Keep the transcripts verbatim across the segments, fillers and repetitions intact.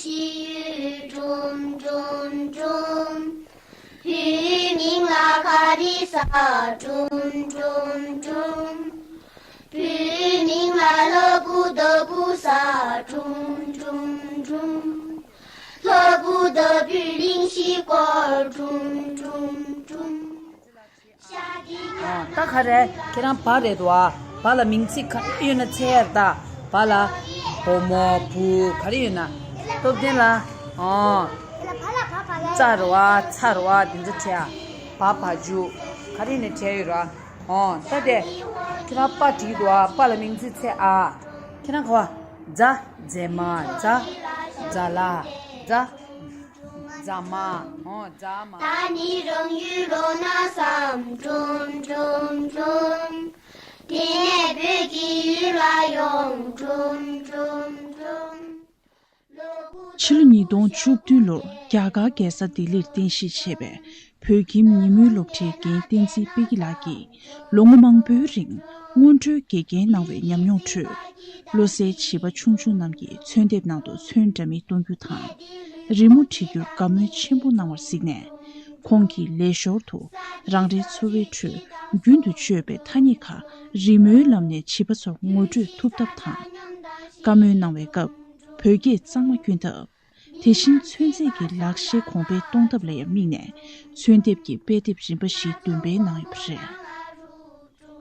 ཤི་ཡུལ་ཀྲུམ་ཀྲུམ་ཀྲུམ། བུའི་མིང་ལ་ཁ་རི་ས་ཀྲུམ་ཀྲུམ་ཀྲུམ། བུའི་མིང་ལ་ལྷ་བུ་དྭགས་བུ་ས་ཀྲུམ་ཀྲུམ་ཀྲུམ། ལྷ་བུ་དྭགས་བུའི་གླིང་བཞི་བསྐོར་ཀྲུམ་ཀྲུམ་ཀྲུམ། ཨ། ད་ག་རེ། ཁྱེད་རང་བ་རེད་དོ། ཨ། བ་ལ་མིང་ཚིག་ག་རེ་ཡོད་ན་འཚོལ་ཡ་རེད་ད། བ་ལ་བུ་མོ་བུ་ག་རེ་ཡོད་ན། སྟོབས་ལྡན་ལ། ཨོ། ཙ་རེད་བ། ཚ་རེད་བ། དེ་ཚོ་འཚོལ་ཡ། བ་བ་འཇུག་ག་རེ་ཡོད་ན་འཚོལ་ཡ་ཡོད་རེད། ཨོ། ད་དེ་ཁྱེད་རང་པ་བྲིས་འདུག། ཨ། པ་ལ་མིང་ཚིག་འཚོལ། ཨ། ཁྱེད་རང་ག་བ། ཛ། ཛེ་མ། ཛ། ཛ་ལ། ཛ། ཛ་མ། ཨོ། ཛ་མ། ད་ནི་རང་ཡུལ་ལོག་ན་བསམ། ཀྲུམ་ཀྲུམ་ཀྲུམ། དེ་ནས་བོད་ཀྱི་ཡུལ་ལ་ཡོང་། ཀྲུམ་ཀྲུམ་ཀྲུམ། ཕྱི་ལོ་ཉིས་སྟོང་བཅུ་བདུན་ལོར་རྒྱ་གར་རྒྱལ་ས་ལྡི་ལིར་རྟེན་གཞི་བྱས་པའི་བོད་ཁྱིམ་ཉིན་མོའི་སློབ་གྲྭའི་འགན་བསྟན་འཛིན་པད་སྐྱིད་ལགས་ཀྱིས་ལོ་ངོ་མང་པོའི་རིང་སྔོན་འགྲོའི་དགེ་རྒན་གནང་བའི་ཉམས་མྱོང་ཁྲོད། བློ་གསལ་བྱིས་པ་ཆུང་ཆུང་རྣམས་ཀྱི་ཚོན་འདེབས་ནང་དུ་ཚོན་འདྲ་མིན་གཏོང་རྒྱུ་དང་། རི་མོ་འབྲི་རྒྱུར་དགའ་མོས་ཆེན་པོ་གནང་བར་གཟིགས་ནས། ཁོང་གིས་ལས་ཞོར་དུ་རང་རེའི་འཚོ་བའི་ཁྲོད་རྒྱུན་དུ་སྤྱོད་པའི་ཐ་སྙད་ཁག་རི་མོའི་ལམ་ནས་བྱིས་པ་ཚོར་ངོ་སྤྲོད་ཐུབ་ཐབས་དང་། བཀའ་མོལ་གནང་བའི་སྐབས། བོད་སྐད་གཙང་མ་བསྐྱོན་ཐབས། དེ་བཞིན་ཚོན་རྫས་ཀྱི་ལག་ཤེས་གོང་འཕེལ་གཏོང་ཐབས་ལ་ཡང་དམིགས་ནས་ཚོན་འདེབས་ཀྱི་དཔེ་དེབ་རིམ་པ་བཞི་འདོན་སྤེལ་གནང་ཡོད་པ་རེད།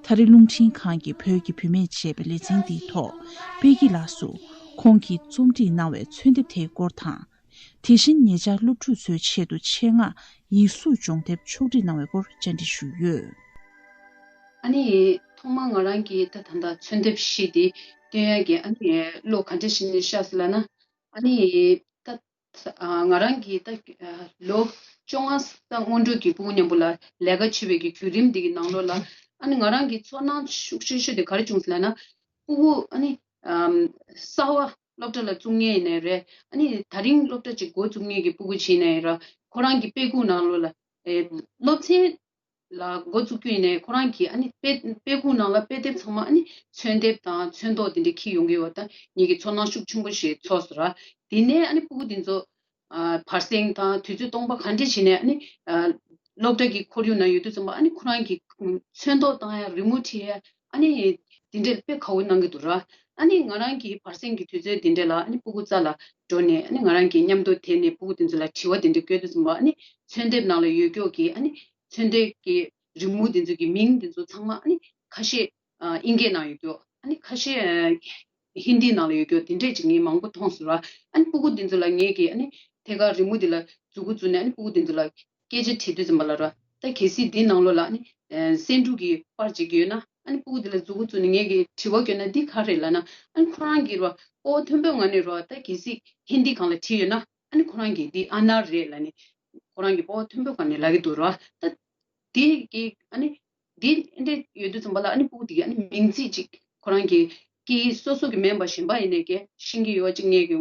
ད་རེས་རླུང་འཕྲིན་ཁང་གིས་བོད་ཀྱི་བུད་མེད་ཅེས་པའི་ལེ་ཚན་འདིའི་ཐོག་པད་སྐྱིད་ལགས་སུ་ཁོང་གིས་རྩོམ་སྒྲིག་གནང་བའི་ཚོན་དེབ་དེའི་སྐོར་དང་། དེ་བཞིན་ཉེ་ཆར་སློབ་ཕྲུག་ཚོའི་ཆེད་དུ་ཆེད་མངགས་ཡིག་གཟུགས་སྦྱོང་དེབ་ཕྱོགས་སྒྲིག་གནང་བའི་སྐོར་བཅར་འདྲི་ཞུས་ཡོད། ཨ་ནི་ཐོག་མར་ང་རང་གིས་ད་ད་ལྟ་ཚོན་དེབ་བཞི་དེ་སྟོན་ཡག་གི་ཨ་ནི་བློ་ག་འདྲ་ཞིག་ནས་ཤར་སོང་ལབ་ན། ཨ་ནི་ད་ང་རང་གིས་ད་ལོ་བཅོ་ལྔ་ད་སྔོན་འགྲོ་གི་ཕྲུ་གུ་མཉམ་པོ་ལ་ལས་ཀ་བྱེད་པའི་གི་བརྒྱུད་རིམ་འདི་གི་ནང་ལོགས་ལ། ཨ་ནི་ང་རང་གི་ཚོར་སྣང་ཤུགས་ཆེ་ཤོས་དེ་ག་རེ་བྱུང་ཟེར་ལབ་ན། ཕྲུ་གུ་ཨ་ནི་གསར་བ་སློབ་གྲྭ་ལ་བཙུགས་མཁན་ཡིན་ནའི་རེད། ཨ་ནི་ད་རིང་སློབ་གྲྭ་གཅིག་འགོ་བཙུགས་མཁན་གྱི་ཕྲུ་གུ་ཅིག་ཡིན་ནའི་ར། ཁོ་རང་གི་དཔེ་ཁུག་ནང་ལོགས་ལ་ཨེ་སློབ་ཚན་ལ་འགོ་བཙུགས་རྒྱུ་ཡིན་ནའི་ཁོ་རང་གིས་ཨ་ནི་དཔེ་དཔེ་ཁུག་ནང་ལ་དཔེ་དེབ་ཚང་མ་ཨ་ནི་ཚོན་དེབ་དང་ཚོན་མདོག་དེ་འདྲ་འཁྱེར་ཡོང་གི་ཡོད་པ་ད་ངེད་ཀྱི་ཚོར་སྣང་ཤུགས་ཆེན་པོ་ཞིག་ཚོར་སོང་ར། དེ་ནས་ཨ་ནི་ཕྲུ་གུ་དེ་ཚོ་ཨ་བར་གསེང་དང་དུས་ཚོད་སྟོང་པ་ག་འདྲས་བྱས་ནས་ཨ་ནི་ཨ་སློབ་གྲྭ་གི་ཁོར་ཡུག་ནང་ཡོད་དུས་ཙམ་པ་ཨ་ནི་ཁོ་རང་གི་ཚོན་མདོག་བཏང་ཡ་རི་མོ་བྲིས་ཡ་ཨ་ནི་དེ་འདྲས་དཔེ་དགའ་བོ་གནང་གི་འདུག་ར། ཨ་ནི་ང་རང་གི་བར་གསེང་གི་དུས་ཚོད་དེ་འདྲས་ལ་ཨ་ནི་ཕྲུ་གུ་རྩ་ལ་འགྲོ་ནས་ཨ་ནི་ང་རང་གི་མཉམ་དུ་དེད་ནས་ཕྲུ་གུ་དེ་ཚོ་ལ་དྲི་བ་དེ་འདྲས་བཀོད་དུས་ཙམ་པ་ཨ་ནི་ཚོན་དེབ་ནང་ལ་ཡོད་ཀྱོག་གི་ཨ་ནི་ཚོན་དེབ་ཀྱི་རི་མོ་དེ་ཚོ་གི་མིང་དེ་ཚོ་ཚང་མ་ཨ་ནི་ཁ་ཤས་ཨ་དབྱིན་སྐད་ནང་ཡོད་ཀྱོག་ཨ་ནི་ཁ་ཤས་ཨ་ཧིན་དིའི་ནང་ལ་ཡོད་ཀྱོག་དེ་འདྲས་ཅིག་ངས་མང་པོ་མཐོང་སོང་ར། ཨ་ནི་ཕྲུ་གུ་དེ་ཚོ་ལ་ངས་ཀྱི་ཨ་ནི་ཐད་ཀར་རི་མོ་དེ་ལ་མཛུབ་གུ་བཙུགས་ནས་ཨ་ནི་ཕྲུ་གུ་དེ་ཚོ་ལ་སྐད་ཆ་དྲིས་དུས་ཙམ་པ་ལ་ར། ད་གལ་སྲིད་འདི་ནང་ལོགས་ལ་ཨ་ནི་ཨ་སེང་འབྲུག་གི་པར་ཅིག་ཡོད་ན་ཨ་ནི་ཕྲུ་གུ་དེ་ལ་མཛུབ་གུ་བཙུགས་ནས་ངས་ཀྱི་དྲི་བ་བཀོད་ན་འདི་ག་རེད་ལབ་ན། ཨ་ནི་ཁོ་རང་གིས་ར་སྤོབས་པ་མཐོན་པོའི་ངང་ནས་ར། ད་གལ་སྲིད་ཧིན་དི་སྒང་ལ་བྲིས་ཡོད་ན་ཨ་ནི་ཁོ་རང་གིས་འདི་ཨ་ན་རེད་ལབ་ནས་ཁོ་རང་གིས་སྤོབས་པ་མཐོན་པོའི་ངང་ནས་ལབ་ཀྱི་འདུག་ར། ད་དེ་གི་ཨ་ནི་དེ་འདྲ་ཡོད་དུས་ཙམ་པ་ལ་ཨ་ནི་ཕྲུ་གུ་དེ་གི་ཨ་ནི་མིང་ཚིག་ཅིག་ཁོ་རང་གི་སྐད་ཡིག་སོ་སོ་གི་མིན་པ་གཞན་པ་ཡིན་ནའི་གི་ཤེས་ཀྱི་ཡོད་ཅིག་ངས་གི་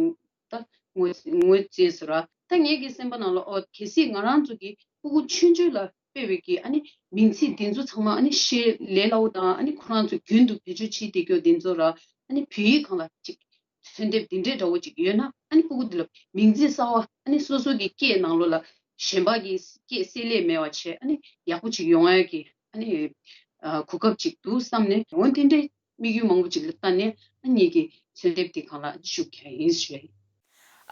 ད་ངོས་ངོས་འཛིན་ཟེར་ར། ད་ངས་གི་སེམས་པ་ནང་ལ་ཨོ་གལ་སྲིད་ང་རང་ཚོ་གི་ཕྲུ་གུ་ཆུང་ཆུང་ལ་དཔེ་བའི་གི་ཨ་ནི་མིང་ཚིག་དེ་ཚོ་ཚང་མ་ཨ་ནི་ཤེས་ལས་སླ་བོ་དང་ཨ་ནི་ཁོ་རང་ཚོ་རྒྱུན་དུ་བེད་སྤྱོད་བྱེད་བསྡད་རྒྱུ་དེ་ཚོ་ར་ཨ་ནི་བོད་ཡིག་སྒང་ལ་ཅིག་ཚོན་དེབ་འདི་འདྲའི་འདྲ་བོ་ཅིག་ཡོད་ན་ཨ་ནི་ཕྲུ་གུ་འདི་ལ་མིང་ཚིག་གསར་བ་ཨ་ནི་སོ་སོ་གི་སྐད་ནང་ལོགས་ལ་གཞན་པ་གི་སྐད་བསྲེ་ལྷད་མེད་པ་བྱས་ཨ་ནི་ཡག་པོ་ཅིག་ཡོང་ཡ་གི་ཨ་ནི་ཨ་གོ་སྐབས་ཅིག་འདུག་བསམ་ནས་འོ་དེ་འདྲའི་དམིགས་ཡུལ་མང་པོ་ཅིག་ལ་བལྟས་ནས་ཨ་ནི་ངེད་ཀྱི་ཚོན་དེབ་འདི་སྒང་ལ་ཨ་ནི་ཞུགས་ཀྱི་ཡིན་ཞུ་ཡ་ཡིན།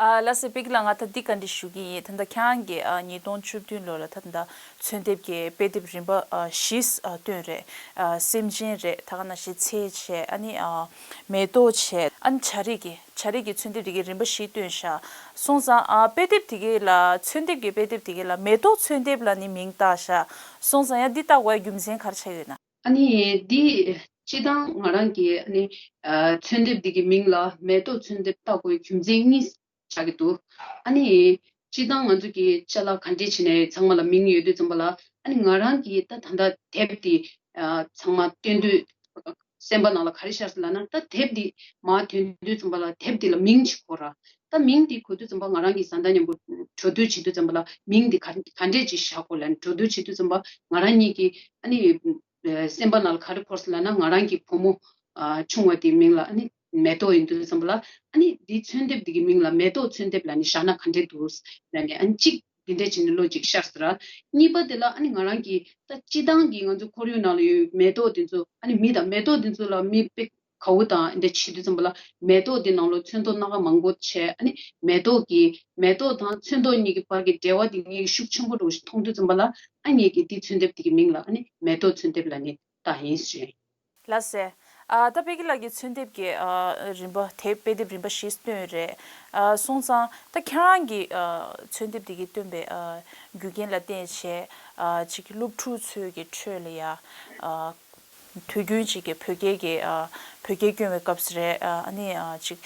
ཨ་ལགས་སོ་པིག་ལགས། ང་ད་འདི་བཀའ་འདྲི་ཞུ་གི་ཡིན། ད་ལྟ་ཁྱེད་རང་གིས་ཨ་ཉིས་སྟོང་བཅུ་བདུན་ལོ་ལ་ད་ད་ལྟ་ཚོན་དེབ་ཀྱི་དཔེ་དེབ་རིམ་པ་ཨ་བཞི་ཨ་བཏོན་རེད། ཨ་སེམས་ཅན་རེད། ད་ག་ནང་བཞིན་ཚལ་བྱས། ཨ་ནི་ཨ་མེ་ཏོག་བྱས། ཨ་ནི་བྱ་རིགས་ཀྱི་བྱ་རིགས་ཀྱི་ཚོན་དེབ་དེ་གའི་རིམ་པ་བཞི་བཏོན་ཤག་སོང་ཙང་ཨ་དཔེ་དེབ་དེ་གའི་ལ་ཚོན་དེབ་ཀྱི་དཔེ་དེབ་དེ་གའི་ལ་མེ་ཏོག་ཚོན་དེབ་ལ་ནི་མིང་བཏགས་ཤག་སོང་ཙང་ཡང་འདི་བཏགས་དགོས་རྒྱུ་མཚན་ག་རེ་ཆགས་ཡོད་ན། ཨ་ནི་འདི་སྤྱིར་བཏང་ང་རང་གི་ཨ་ནི་ཨ་ཚོན་དེབ་འདི་གི་མིང་ལ་མེ་ཏོག་ཚོན་དེབ་བཏགས་དགོས་རྒྱུ་མཚན་གཉིས་ཆགས་ཀྱི་འདུག་ཨ་ནི་སྤྱིར་བཏང་ང་ཚོ་གི་ཅ་ལག་ག་འདྲས་བྱས་ནས་ཚང་མ་ལ་མིང་ཡོད་དུས་ཙམ་པ་ལ་ཨ་ནི་ང་རང་གི་ད་ད་ལྟ་དེབ་འདི་ཨ་ཚང་མ་སྟོན་དུས་སེམས་པ་ནང་ལ་ག་རེ་ཤར་སོང་ལབ་ན། ད་དེབ་འདི་མར་ཐོན་དུས་ཙམ་པ་ལ་དེབ་འདི་ལ་མིང་ཅིག་དགོས་ར། ད་མིང་འདི་དགོས་དུས་ཙམ་པ་ང་རང་གི་བཟའ་ཟླ་མཉམ་པོ་གྲོས་བསྡུར་བྱེད་དུས་ཙམ་པ་ལ་མིང་འདི་ག་ག་འདྲས་ཅིག་བཞག་དགོས་ལབ་ནས་གྲོས་བསྡུར་བྱེད་དུས་ཙམ་པ་ང་རང་གཉིས་ཀྱིས་ཨ་ནི་ཨ་སེམས་པ་ནང་ལ་ག་རེ་འཁོར་སོང་ལབ་ན། ང་རང་གི་བུ་མོ་ཨ་ཆུང་བ་དེའི་མིང་ལ་ཨ་ནི་ མེ་ཏོག་ཡིན་དུས་ཙམ་པ་ལ་ཨ་ནི་འདི་ཚོན་འདེབས་འདི་གི་མིང་ལ་མེ་ཏོག་ཚོན་འདེབས་ལབ་ནས་བཞག་ན་ག་འདྲས་འདུག་ལབ་ནས་ཨ་ནི་གཅིག་འདི་འདྲས་བྱས་ནས་བློ་གཅིག་ཤར་སོང་ར། གཉིས་པ་དེ་ལ་ཨ་ནི་ང་རང་གིས་ད་སྤྱིར་བཏང་གི་ང་ཚོ་ཁོར་ཡུག་ནང་ལ་ཡོད་མེ་ཏོག་དེ་ཚོ་ཨ་ནི་མི་དང་མེ་ཏོག་དེ་ཚོ་ལ་མི་དཔེ་དགའ་བོ་དང་འདི་བྱེད་དུས་ཙམ་པ་ལ་མེ་ཏོག་དེ་ནང་ལོ་ཚོན་མདོག་སྣ་ཁ་མང་པོ་བྱས། ཨ་ནི་མེ་ཏོག་གི་མེ་ཏོག་དང་ཚོན་མདོག་གཉིས་ཀྱི་བར་གྱི་འབྲེལ་བ་དེ་ངས་ཤུགས་ཆེན་པོ་འདྲ་བོ་ཞིག་མཐོང་དུས་ཙམ་པ་ལ་ཨ་ངས་ཀྱིས་དེ་ཚོན་འདེབས་དེ་གི་མིང་ལ་ཨ་ནི་མེ་ཏོག་ཚོན་འདེབས་ལབ་ནས་བཏགས་ཡིན་ཞུ། ལགས་སེ། ཨ་ད་པེ་ཀི་ལགས་ཀྱི་ཚོན་འདེབས་ཀྱི་ཨ་རིམ་པ་དེབ་དཔེ་དེབ་རིམ་པ་བཞི་བཏོན་ཡོད་རེད། ཨ་སོང་ཙང་ད་ཁྱེད་རང་གི་ཨ་ཚོན་འདེབས་དེ་གི་བཏོན་པའི་ཨ་རྒྱུ་རྐྱེན་ལ་བརྟེན་བྱས་ཨ་ཅིག་སློབ་ཕྲུག་ཚོའི་གི་ཁྲོད་ལ་ཡ་ཨ། དུས་རྒྱུན་གཅིག་གི་བོད་སྐད་ཀྱི་ཨ་བོད་སྐད་སྐྱོན་པའི་སྐབས་སུ་རེད། ཨ་ནི་ཨ་ཅིག་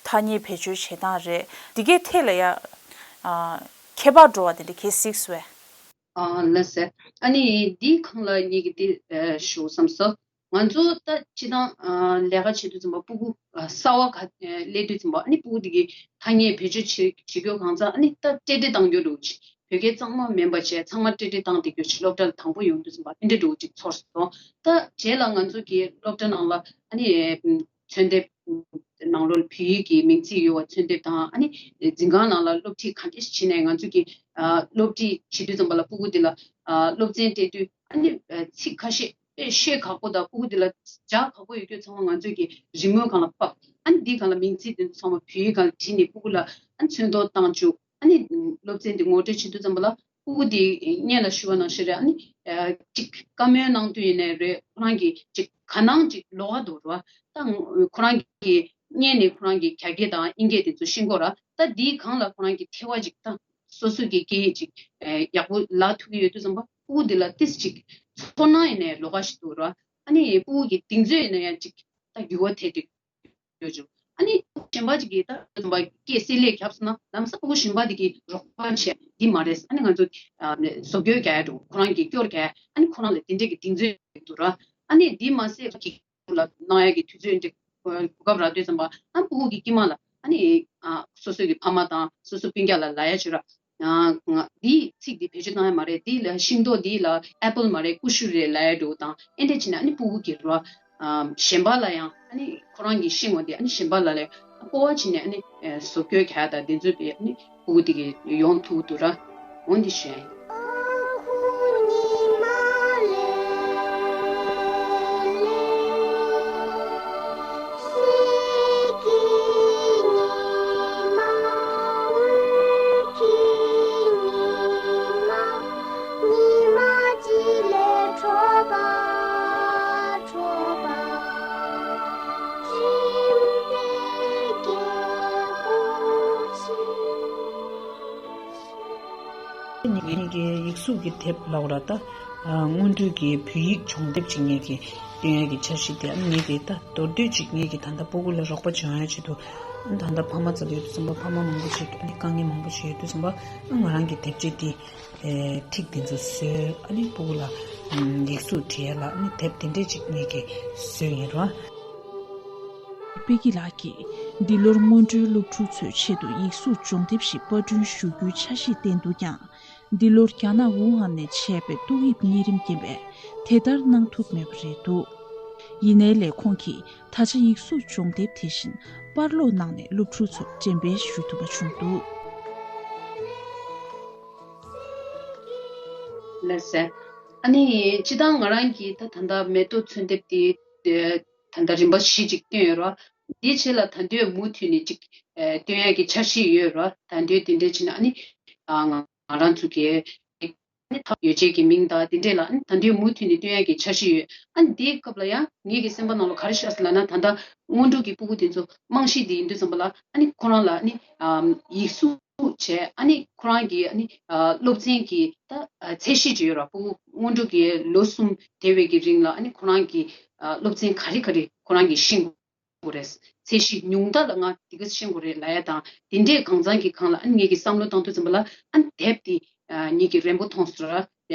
ཐ་སྙད་བེད་སྤྱོད་བྱེད་སྟངས་རེད། འདི་གའི་ཐད་ལ་ཡ་ཨ་ཁྱད་པར་འགྲོ་བ་དེ་འདྲ་གལ་སྲིད་སོང་བས། ཨ་ལགས་སེ། ཨ་ནི་འདིའི་སྒང་ལ་ངེད་ཀྱིས་འདི་ཨ་ཞུ་བསམ་སོང་། ང་ཚོ་ད་སྤྱིར་བཏང་ཨ་ལས་ཀ་བྱེད་དུས་ཙམ་པ་སྤུ་གུ་ཨ་གསར་བ་ག་ཨ་སླེབས་དུས་ཙམ་པ་ཨ་ནི་སྤུ་གུ་དེ་གི་ཐ་སྙད་བེད་སྤྱོད་བྱེད་བྱེད་རྒྱུ་གང་ཚང་ཨ་ནི་ད་ཏྲེ་ཏྲེ་བཏང་རྒྱུ་འདྲ་བོ་ཅིག་བོད་སྐད་གཙང་མ་མིན་པ་བྱས་ཚང་མ་ཏྲེ་ཏྲེ་བཏང་བསྡད་རྒྱུ་ཅིག་སློབ་གྲྭ་ལ་དང་པོ་ཡོང་དུས་ཙམ་པ་དེ་འདྲ་འདྲ་བོ་ཅིག་ཚོར་སོང་། ད་རྗེས་ལ་ང་ཚོ་གི་སློབ་གྲྭ་ནང་ལ་ཨ་ནི་ཚོན་འདེབས་ནང་ལོགས་བོད་ཡིག་གི་མིང་ཚིག་ཡོད་པ་ཚོན་འདེབས་དང་ཨ་ནི་འཛིན་ཁང་ནང་ལ་སློབ་ཁྲིད་ག་འདྲས་བྱས་ནས་ང་ཚོ་གི་ཨ་སློབ་ཁྲིད་བྱེད་དུས་ཙམ་པ་ལ་སྤུ་གུ་དེ་ལ་ཨ་སློབ་ཚན་སྤྲད་དུས་ཨ་ནི་ཚིག་ཁ་ཤས་དཔེ་ཤེས་ཁག་པོ་དང་སྤུ་གུ་དེ་ལ་སྦྱར་ཁག་པོ་ཡོད་དུས་ཚང་མ་ང་ཚོ་གི་རི་མོའི་སྒང་ལ་ཕབ། ཨ་ནི་འདིའི་སྒང་ལ་མིང་ཚིག་དེ་ཚོ་ཚང་མ་བོད་ཡིག་སྒང་ལ་བྲིས་ནས་སྤུ་གུ་ལ་ཨ་ནི་ཚོན་མདོག་བཏང་བཅུག་ཨ་ནི་སློབ་ཚན་དེ་ངོ་སྤྲོད་བྱེད་དུས་ཙམ་པ་ལ་སྤུ་གུ་དེ་སྔོན་ལ་ཞུས་པ་ནང་བཞིན་རེད། ཨ་ནི་གཅིག་བཀའ་མོལ་གནང་དུས་ཡིན་ནའི་རེད། ཁོ་རང་གིས་གཅིག་ག་ནང་གཅིག་ལོགས་ཀ་འདུག་ར། ད་ཁོ་རང་གིས་སྔོན་ནས་ཁོ་རང་གིས་རྒྱ་སྐད་དང་དབྱིན་སྐད་དེ་ཚོ་ཤེས་ཀྱི་ཡོད་ར། ད་འདིའི་སྒང་ལ་ཁོ་རང་གིས་ཐེ་བ་གཅིག་ད་སོ་སོ་གི་སྐད་ཡིག་ཅིག་ཨེ་ཡག་པོ་ལབ་ཐུབ་ཀྱི་ཡོད་དུས་ཙམ་པ་སྤུ་གུ་འདི་ལ་ཏིས་ཅིག་ཚོར་སྣང་ཡིན་ནའི་ལོགས་ཀ་ཞིག་འདུག་ར། ཨ་ནི་སྤུ་གུ་གི་གདེང་ཚོད་ཡིན་ན་ཡང་ཅིག་ད་འགྱུར་བ་ཐེབས་ཏེ་ཡོད་ཅིག་ཨ་ནི་སྤུ་གུ་གཞན་པ་ཅིག་གིས་ད་ཙམ་པ་སྐད་བསྲེ་ལྷད་བརྒྱབ་སོང་ན་ལམ་སང་སྤུ་གུ་གཞན་པ་དེ་གིས་རོགས་པ་བྱས་འདི་མ་རེད། ཨ་ནི་ང་ཚོ་ཨ་ནི་བཟོ་བཀོད་རྒྱག་ཡ་འགྲོ་ཁོ་རང་གིས་སྐྱོར་རྒྱག་ཡ་ཨ་ནི་ཁོ་རང་ལ་དེ་འདྲས་ཀྱི་གདེང་ཚོད་འདུག་ར། ཨ་ནི་འདི་མ་ཟད་ཀྱི་ལ་གནང་ཡ་གི་དུས་ཚོད་འདི་གོ་སྐབས་རག་དུས་ཙམ་པ་ཨ་སྤུ་གུ་གི་དཀྱིལ་མ་ལ་ཨ་ནི་ཨ་སོ་སོ་གི་ཕ་མ་དང་སོ་སོ་སྤུན་ཀྱག་ལ་ལབ་ཡ་བྱོས་ར། ཨ་ང་འདིའི་ཚིག་འདི་བེད་སྤྱོད་གནང་ཡ་མ་རེད། འདི་ལ་ཤིང་ཏོག་འདི་ལ་ཨེ་པལ་མ་རེད་ཀུ་ཤུ་རེད་ལབ་ཡ་འགྲོ་དང་ཨེ་འདྲ་བྱས་ན་ཨ་ནི་སྤུ་གུ་གི་ར་ཨ་གཞན་པ་ལ་ཡང་ཨ་ནི་ཁོ་རང་གིས་ཤེས་འོང་དེ་ཨ་ནི་གཞན་པ་ལ་ལས་སྤོབས་པ་བྱས་ནས་ཨ་ནི་བཟོ་བཀོད་རྒྱག་ཡ་དང་དེ་ཚོ་དེ་ཨ་ནི། སྤུ་གུ་དེ་གི་ཡོང་ཐུབ་འདུག་ར། འོ་འདི་ཞུ་ཡ་ཡིན། ངེད་ཀྱི་ཡིག་གཟུགས་ཀྱི་དེབ་ལབ་ར་ད། སྔོན་འགྲོའི་གི་བོད་ཡིག་སྦྱོང་དེབ་ཅིག་ངེད་ཀྱི་སྟོན་ཡ་གི་འཆར་གཞི་དེ་ཨ་ངེད་ཀྱི་ད་མདོར་བསྡུས་ཅིག་ངེད་ཀྱི་ད་ལྟ་སྤུ་གུ་ལ་རོགས་པ་བྱེད་ཡ་ཆེད་དུ་ད་ལྟ་ཕ་མ་ཚོ་ཡོད་དུས་ཙམ་པ་ཕ་མ་མང་པོ་ཞིག་ཨ་ནི་དཀའ་ངལ་མང་པོ་ཞིག་ཡོད་དུས་ཙམ་པ་ང་རང་གི་དེབ་ཆས་དེ། ཨེ་ཐིག་དེ་ཚོ་བཟོས་ཨ་ནི་སྤུ་གུ་ལ་ཡིག་གཟུགས་འབྲི་ཡ་ལ་ཨ་ནི་དེབ་དེ་འདྲས་ཅིག་ངེད་ཀྱིས་བཟོས་ཡིན་རོ། པེ་ཀི་ལགས་ཀྱིས་འདི་ལོར་སྔོན་འགྲོའི་སློབ་ཕྲུག་ཚོའི་ཆེད་དུ་ཡིག་གཟུགས་སྦྱོང་དེབ་ཞིག་པར་སྐྲུན་ཞུ་རྒྱུའི་འཆར་གཞི་བཏོན་འདུག་ཀྱང་། འདི་ལོར་རྒྱ་ནག་ཝུ་ཧན་ནས་མཆེད་པའི་ཏོག་དབྱིབས་གཉན་རིམས་རྐྱེན་པས་དེ་ལྟར་གནང་ཐུབ་མེད་པ་རེད་འདུག་ཡིན་ནའི་ལས་ཁོང་གིས་ད་ཆ་ཡིག་གཟུགས་སྦྱོང་དེབ་དེ་བཞིན་པར་སློག་གནང་ནས་སློབ་ཕྲུག་ཚོར་འགྲེམས་སྤེལ་ཞུ་ཐུབ་པ་བྱུང་འདུག་ལགས་སེ། ཨ་ནི་སྤྱིར་བཏང་ང་རང་གིས་ད་ད་ལྟ་མེ་ཏོག་ཚོན་དེབ་དེ་ད་ལྟ་རིམ་པ་བཞི་ཅིག་བཏོན་ཡོད་ར། འདིའི་རྗེས་ལ་ད་དུང་མུ་མཐུད་ནས་ཅིག་བཏོན་ཡག་གི་འཆར་གཞི་ཡོད་ར། ད་དུང་དེ་འདྲས་བྱས་ན་ཨ་ནི་ང་རང་ཚོ་གི་ཡོ་བྱད་ཀྱི་མིང་དང་དེ་འདྲས་ལ་ཨ་ནི་ད་དུང་མུ་མཐུད་ནས་བཏོན་ཡག་གི་འཆར་གཞི་ཡོད། ཨ་ནི་དེའི་སྐབས་ལ་ཡང་ངེད་ཀྱི་སེམས་པ་ནང་ལ་ག་རེ་ཤར་སོང་ལབ་ན་ད་ལྟ་སྔོན་འགྲོ་གི་སྤུ་གུ་དེ་ཚོ་རྨང་གཞི་དེ་ཡིན་དུས་ཙམ་པ་ལ་ཨ་ནི་ཁོ་རང་ལ་ཨ་ནི་ཡིག་གཟུགས་བྱས་ཨ་ནི་ཁོ་རང་གི་ཨ་ནི་སློབ་ཚན་གྱི་ད་ཚད་གཞི་ཅིག་ཡོད་ར། སྤུ་གུ་སྔོན་འགྲོ་གི་ལོ་གསུམ་དེ་བས་ཀྱི་རིང་ལ་ཨ་ནི་ཁོ་རང་གི་སློབ་ཚན་ག་རེ་ག་རེ་ཁོ་རང་གིས་ཤེས་དགོས་རེད། ཚད་གཞི་ཉུང་མཐའ་ལ་ང་འདི་ག་ཤེས་དགོས་རེད་ལབ་ཡ་དང་དེ་འདྲས་གང་ཚང་གི་སྒང་ལ་ཨ་ནི་ངེད་ཀྱིས་བསམ་བློ་བཏང་དུས་ཙམ་པ་ལ་ཨ་ནི་དེབ་དེ་ངེད་ཀྱིས་རན་པོ་མཐོང་སོང་ར།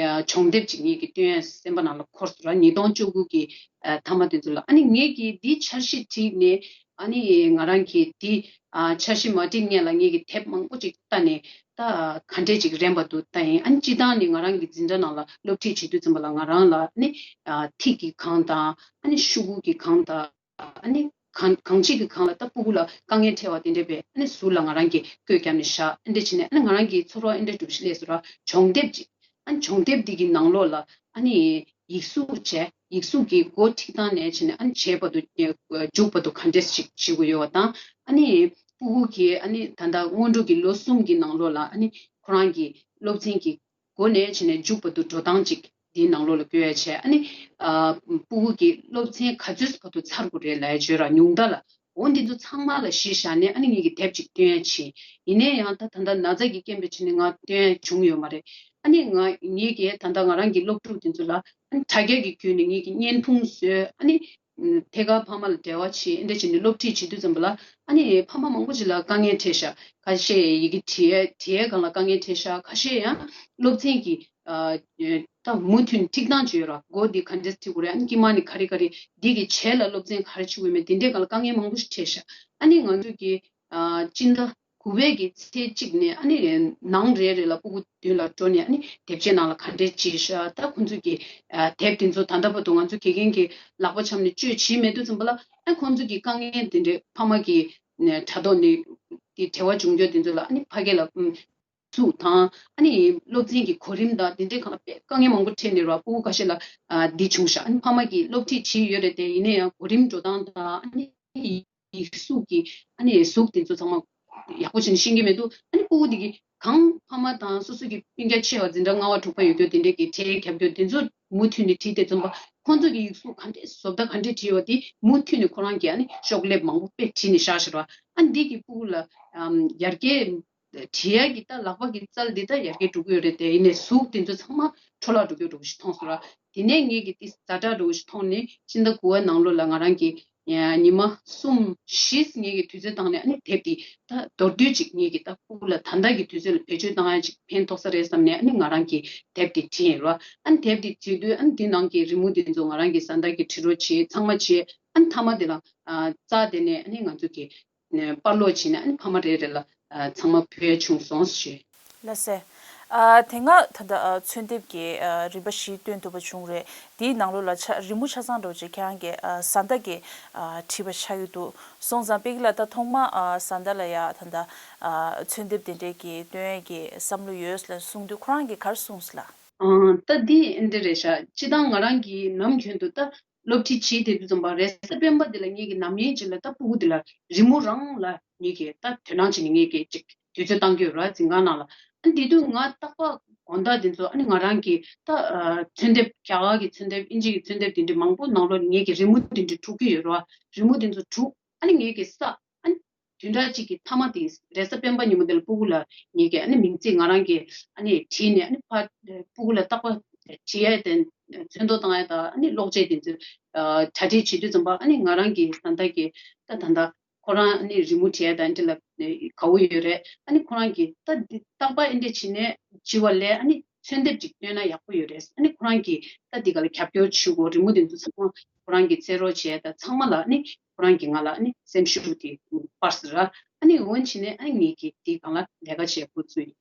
སྦྱོང་དེབ་ཅིག་ངེད་ཀྱིས་བཏོན་ཡ་སེམས་པ་ནང་ལ་འཁོར་སོང་ར། ཉིས་སྟོང་བཅུ་དགུ་གི་མཐའ་མ་དེ་ཚོ་ལ་ཨ་ནི་ངེད་ཀྱིས་འདི་འཆར་གཞི་བྲིས་ནས་ཨ་ནི་ང་རང་གིས་འདི་འཆར་གཞི་མ་བྲིས་སྔོན་ལ་ངེད་ཀྱིས་དེབ་མང་པོ་ཅིག་ལྟ་ནས་ད་ག་འདྲས་ཅིག་རན་པ་འདུག་ལྟ་ཡིན། ཨ་ནི་སྤྱིར་བཏང་ནས་ང་རང་གི་འཛིན་གྲྭ་ནང་ལ་སློབ་ཁྲིད་བྱེད་དུས་ཙམ་པ་ལ་ང་རང་ལ་ཨ་ནི་ཐིག་གི་སྒང་དང་ཨ་ནི་ཤོག་གུ་གི་སྒང་དང་ཨ་ནི་ གང་གང་ཅིག་གི་སྒང་ལ་ད་སྤུ་གུ་ལ་དཀའ་ངལ་འཕྲད་པ་དེ་འདྲ་བས་ཨ་ནི་ཟུར་ལ་ང་རང་གིས་བཀོད་བརྒྱབ་ནས་བཞག་ཨ་འདྲ་བྱས་ནས་ཨ་ནི་ང་རང་གིས་ཚོར་བ་ཨ་འདྲ་འདྲ་པོ་ཞིག་སླེབས་སོང་ར། སྦྱོང་དེབ་ཅིག་ཨ་ནི་སྦྱོང་དེབ་འདི་གི་ནང་ལོགས་ལ་ཨ་ནི་ཡིག་གཟུགས་བྱས་ཡིག་གཟུགས་ཀྱི་འགོ་ཁྲིད་སྟངས་ནས་བྱས་ནས་ཨ་ནི་བྱས་བར་དུ་མཇུག་བར་དུ་ག་འདྲས་ཞིག་བྱེད་དགོས་ཡོད་པ་དང་ཨ་ནི་སྤུ་གུ་གི་ཨ་ནི་ད་ལྟ་སྔོན་འགྲོ་གི་ལོ་གསུམ་གྱི་ནང་ལོགས་ལ་ཨ་ནི་ཁོ་རང་གི་སློབ་ཚན་གྱི་འགོ་ནས་བྱས་ནས་མཇུག་བར་དུ་འགྲོ་སྟངས་ཅིག་འདིའི་ནང་ལོགས་ལ་བཀོད་ཡ་བྱས་ཨ་ནི་ཨ་སྤུ་གུ་གི་སློབ་ཚན་ག་ཚོད་བར་དུ་ཚར་དགོས་རེད་ལབ་ཡ་བརྗོད་ར་ཉུང་མཐའ་ལ་འོ་འདི་ཚོ་ཚང་མ་ལ་གཞི་བཞག་ནས་ཨ་ནི་ངེད་ཀྱིས་དེབ་ཅིག་སྟོན་ཡ་བྱས། ཡིན་ནའི་ཡང་ད་ད་ལྟ་ན་ཚ་གི་རྐྱེན་པས་བྱས་ནས་ང་སྟོན་ཡ་བྱུང་ཡོད་མ་རེད། ཨ་ནི་ང་ངེད་ཀྱིས་ད་ལྟ་ང་རང་གི་སློབ་ཕྲུག་དེ་ཚོ་ལ་ཨ་ནི་དྲ་རྒྱ་གི་བརྒྱུད་ནས་ངེད་ཀྱིས་བརྙན་ཐུང་བཟོས་ཨ་ནི་ཐད་ཀར་ཕ་མ་ལ་འབྲེལ་བ་བྱས་ཨ་འདྲ་བྱས་ནས་སློབ་ཁྲིད་བྱེད་དུས་ཙམ་པ་ལ་ཨ་ནི་ཕ་མ་མང་པོ་ཅིག་ལ་དཀའ་ངལ་འཕྲད་ཤག་ཁ་ཤས་ཡི་གེ་བྲིས་བྲིས་ཡས་སྒང་ལ་དཀའ་ངལ་འཕྲད་ཤག་ཁ་ཤས་ཡང་སློབ་ཚན་གྱི་ཨ་ད་མུ་མཐུད་ཁྲིད་སྟངས་ཅིག་ཡོད་ར། འགོ་འདི་ག་འདྲས་ཁྲིད་དགོས་རེད། ཨ་ནི་དཀྱིལ་མ་ནི་ག་རེ་ག་རེ་འདི་གི་རྗེས་ལ་སློབ་ཚན་ག་རེ་ཁྲིད་དགོས་མེད་དེ་འདྲས་སྒང་ལ་དཀའ་ངལ་མང་པོ་ཞིག་འཕྲད་ཤག་ཨ་ནི་ང་ཚོ་གི་ཨ་སྤྱི་ཟླ་དགུ་པའི་གི་ཚེས་གཅིག་ནས་ཨ་ནི་ནང་རེ་རེ་ལ་སྤུ་གུ་མདུན་ལ་འགྲོ་ནས་ཨ་ནི་དེབ་ཆའི་ནང་ལ་ག་འདྲས་བྲིས་ཤག་ད་ཁོང་ཚོ་གི་ཨ་དེབ་དེ་ཚོ་ད་ལྟ་བར་དུ་ང་ཚོ་དགེ་རྒན་གྱི་ལག་པ་འཆང་ནས་བཅོས་བྱས་མེད་དུས་ཙམ་པ་ལ་ཨ་ཁོང་ཚོ་གི་དཀའ་ངལ་དེ་འདྲས་ཕ་མ་གི་ནས་དྲ་ཐོག་ནས་དེ་འབྲེལ་བ་བྱུང་རྒྱུ་དེ་ཚོ་ལ་ཨ་ནི་ཕ་གི་ལ་ཨུམ་ཚུགས་དང་ཨ་ནི་སློབ་ཚན་གྱི་གོ་རིམ་དང་དེ་འདྲའི་སྒང་ལ་དཔེ་དཀའ་ངལ་མང་པོ་འཕྲད་ནས་ར་སྤུ་གུ་ཁ་ཤས་ལ་ཨ་འདི་བྱུང་ཤག་ཨ་ནི་ཕ་མ་གིས་སློབ་ཁྲིད་བྱས་ཡོད་རེད་དེ་ཡིན་ན་ཡང་གོ་རིམ་འགྲོ་སྟངས་དང་ཨ་ནི་ཡིག་གཟུགས་ཀྱི་ཨ་ནི་གཟུགས་དེ་ཚོ་ཚང་མ་ཡག་པོ་བྱས་ནས་ཤེས་ཀྱི་མི་འདུག་ཨ་ནི་སྤུ་གུ་དེ་གི་གང་ཕ་མ་དང་སོ་སོ་གི་སྤུན་ཀྱག་ཆེ་བ་འཛིན་གྲྭ་ལྔ་པ་དྲུག་པ་ཡོད་རྒྱུ་དེ་འདྲས་ཀྱི་གྲས་རྒྱབ་རྒྱུ་དེ་ཚོ་མུ་མཐུད་ནས་བྲིས་ཏེ་འཛོམས་པ་ཁོང་ཚོ་གི་ཡིག་གཟུགས་ག་འདྲས་བཟོ་ལྟ་ག་འདྲས་བྲིས་ཡོད་དེ་མུ་མཐུད་ནས་ཁོ་རང་གིས་ཨ་ནི་ཤོག་ལེབ་མང་པོ་དཔེ་བྲིས་ནས་བཞག་བཞག་ར། ཨ་ནི་འདི་གི་སྤུ་གུ་ལ་ཨམ་ཡར་རྒྱས་བྲིས་ཡ་གི་ད་ལག་པ་གི་རྩལ་འདི་ད་ཡར་རྒྱས་འགྲོ་གི་ཡོད་རེད་དེ་ཡིན་ནའི་གཟུགས་དེ་ཚོ་ཚང་མ་འཕྲོ་བརླག་འགྲོ་གི་འགྲོ་གི་ཞིག་མཐོང་སོང་ར། དེ་ནས་ངེད་ཀྱི་ཏི་ཛ་དྲག་འགྲོ་གི་ཞིག་མཐོང་ནས་ཕྱི་ཟླ་དགུ་པ་ནང་ལོགས་ལ་ང་རང་གི་ཉི་མ་གསུམ་བཞི་ངེད་ཀྱི་དུས་ཚོད་བཏང་ནས་ཨ་ནི་དེབ་དེ་ད་མདོར་བསྡུས་ཅིག་ངེད་ཀྱི་ད་སྤུ་གུ་ལ་ད་ལྟ་གི་དུས་ཚོད་ལ་བེད་སྤྱོད་བཏང་ཡ་ཅིག་ཕན་ཐོགས་ས་རེད་བསམ་ནས་ཨ་ནི་ང་རང་གི་དེབ་དེ་བྲིས་ཡིན་ར། ཨ་ནི་དེབ་དེ་བྲིས་དུས་ཨ་ནི་དེ་ནང་གི་རི་མོ་དེ་ཚོ་ང་རང་གི་བཟའ་ཟླ་གིས་བྲི་རོགས་བྱས་ཚང་མ་བྱས་ཨ་ནི་མཐའ་མ་དེ་ལ་ཨ་རྩ་དེ་ནས་ཨ་ནི་ང་ཚོ་གི་ནས་པར་སློག་བྱས་ནས་ཨ་ནི་ཕ་མ་རེ་རེ་ལ་ཨ་ཚང་མ་ཕུལ་ཡ་བྱུང་སོང་ཞེས། ལགས་སེ། ཨ་དེ་སྔ་ད་ལྟ་ཨ་ཚོན་དེབ་ཀྱི་ཨ་རིམ་པ་བཞི་སྟོན་ཐུབ་པ་བྱུང་རེད། དེའི་ནང་ལོགས་ལ་ཆ་རི་མོ་ཆ་ཚང་འདྲ་བོ་ཅིག་ཁྱེད་རང་གི་ཨ་བཟའ་ཟླ་གིས་ཨ་བྲིས་པ་ཆགས་ཀྱི་འདུག་སོང་ཙང་དཔེ་ལ་ད་ཐོག་མ་ཨ་བཟའ་ཟླ་ལ་ཡ་ད་ལྟ་ཨ་ཚོན་དེབ་དེ་འདྲས་ཀྱི་སྟོན་ཡས་ཀྱི་བསམ་བློ་ཡོད་ལ་གསུངས་དུས་ཁོ་རང་གིས་ག་རེ་གསུངས་སོང་ལགས། ཨང་། ད་འདི་འདི་རེད་ཤག་སྤྱིར་བཏང་ང་རང་གིས་ནམ་རྒྱུན་དུ་ད་སློབ་ཁྲིད་བྱེད་བསྡད་དུས་ཙམ་པ་རེས་གཟའ་སྤེན་པ་འདི་ལ་ངེད་ཀྱི་ནམ་ཡིན་ཅིག་ལ་ད་སྤུ་གུ་འདི་ལ་རི་མོ་རང་ལ་ངེད་ཀྱིས་ད་དོ་སྣང་བྱས་ནས་ངེད་ཀྱིས་ཅིག་དུས་ཚོད་བཏང་གི་ཡོད་ར་འཛིན་ཁང་ནང་ལ། ཨ་འདི་དུས་ང་རྟག་པར་དགོང་དག་འདི་ཚོ་ཨ་ནི་ང་རང་གི་ད་ཨ་ཚོན་དེབ་རྒྱ་གར་གྱི་ཚོན་དེབ་དབྱིན་ཇི་གི་ཚོན་དེབ་དེ་འདྲ་མང་པོ་ནང་ལོགས་ནས་ངེད་ཀྱི་རི་མོ་དེ་འདྲ་འཁྲུག་གི་ཡོད་ར། རི་མོ་དེ་ཚོ་འཁྲུག་ཨ་ནི་ངེད་ཀྱི་ས་ཨ་ནི་བདུན་ཕྲག་གཅིག་གི་མཐའ་མ་དེ་རེས་གཟའ་སྤེན་པ་ཉིན་མོ་དེ་ལ་སྤུ་གུ་ལ་ངེད་ཀྱིས་ཨ་ནི་མིང་ཚིག་ང་རང་གིས་ཨ་ནི་བྲིས་ནས་ཨ་ནི་ཕར་སྤུ་གུ་ལ་རྟག་པར་བྲིས་ཡས་དེ་ཚོན་མདོག་བཏང་ཡས་དང་ཨ་ནི་གློག་ཆས་དེ་ཚོ་གྲ་སྒྲིག་བྱེད་དུས་ཙམ་པ་ཨ་ནི་ང་རང་གི་བཟའ་ཟླ་གིས་ད་ད་ལྟ་ཁོ་རང་ཨ་ནི་རི་མོ་བྲིས་ཡས་དང་འདི་ལ་དགའ་བོ་ཡོད་རེད། ཨ་ནི་ཁོ་རང་གིས་ད་འདི་རྟག་པར་ཨེ་འདྲ་བྱས་ནས་བྲིས་པ་ལས་ཨ་ནི་ཚོན་དེབ་ཅིག་བཏོན་ན་ཡག་པོ་ཡོད་རེད། ཨ་ནི་ཁོ་རང་གིས་ད་འདི་ག་ལ་རྒྱབ་སྐྱོར་བྱེད་དགོས་རི་མོ་དེ་ཚོ་ཚང་མ་ཁོ་རང་གིས་རྩེད་རོགས་བྱས་དང་ཚང་མ་ལ་ཨ་ནི། ཁོ་རང་གིས་ང་ལ་ཨ་ནི་སེམས་ཤུགས་དེ་སྤར་ཟེར་ར། ཨ་ནི་འོན་ཕྱིན་ནས་ཨ་ནི་ངེད་ཀྱིས་དེའི་སྒང་ལ་ལས་ཀ་བྱེད་འགོ་བཙུགས་ཡིན།